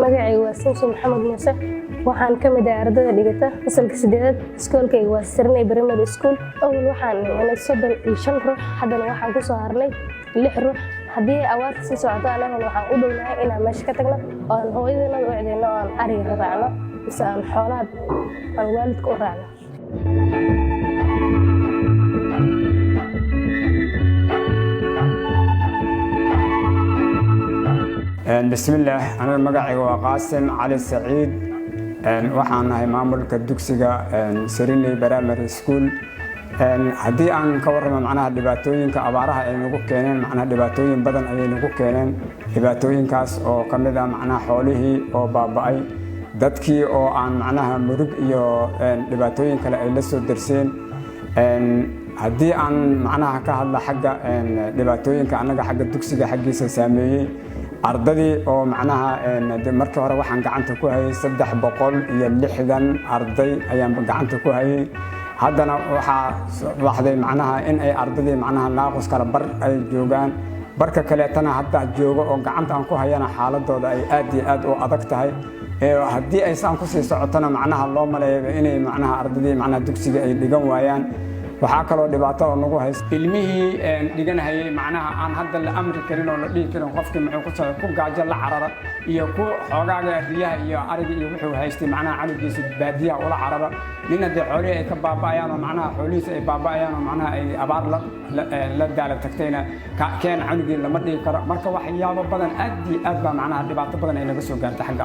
Magacayga waa Samson Maxamed Muuse. Waxaan ka mid ahay ardayda dhigata fasalka sideedaad. Iskoolkayga waa Sirnay Primary School. Awal waxaan dhiganay 35 ruux, haddana waxaan kusoo harnay lix ruux. Haddii abaarta sii socoto, annagana waxaan u dhownahay inaan meesha ka tagno oo aan hooyadanada u cideyno oo aan ariga raacno mise aan xoolaha aan waalidka u raacno. Bismillaah, aniga magacayga waa Qaasim Cali Saciid. Waxaan nahay maamulka dugsiga Seriney Primary School. Haddii aan ka warramo macnaha dhibaatooyinka abaaraha ay nagu keeneen, macnaha dhibaatooyin badan ayay nagu keeneen. Dhibaatooyinkaas oo ka mid ah macnaha xoolihii oo baaba'ay, dadkii oo aan macnaha murug iyo dhibaatooyin kale ay la soo darseen. Haddii aan macnaha ka hadla xagga dhibaatooyinka annaga xagga dugsiga xaggiisa saameeyey, ardadii oo macnaha markii hore waxaan gacanta ku hayay 360 arday ayaan gacanta ku hayay. Haddana waxaa baxday macnaha in ay ardadii macnaha naaqus kala bar ay joogaan, barka kaleetana hadda joogo oo gacanta aan ku hayana xaaladooda ay aad iyo aad u adag tahay. Haddii ay saan kusii socotona, macnaha loo maleeyaba inay macnaha ardadii macnaha dugsiga ay dhigan waayaan. Waxaa kaloo dhibaato oo nagu haysta ilmihii dhiganahayay, macnaha aan hadda la amri karin oo la dhihi karin qofkii muxuu ku gaajo la carara iyo ku xoogaaga riyaha iyo ariga iyo wuxuu haystay macnaha canugiisa baadiyaha ula carara. Nin haddii xoolihii ay ka baaba'ayaan oo macnaha xoolihiisa ay baaba'ayaan oo macnaha ay abaar la daala tagtayna, keen canugii lama dhihi karo. Marka waxyaabo badan aad iyo aad baa macnaha dhibaato badan ay naga soo gaartay xagga.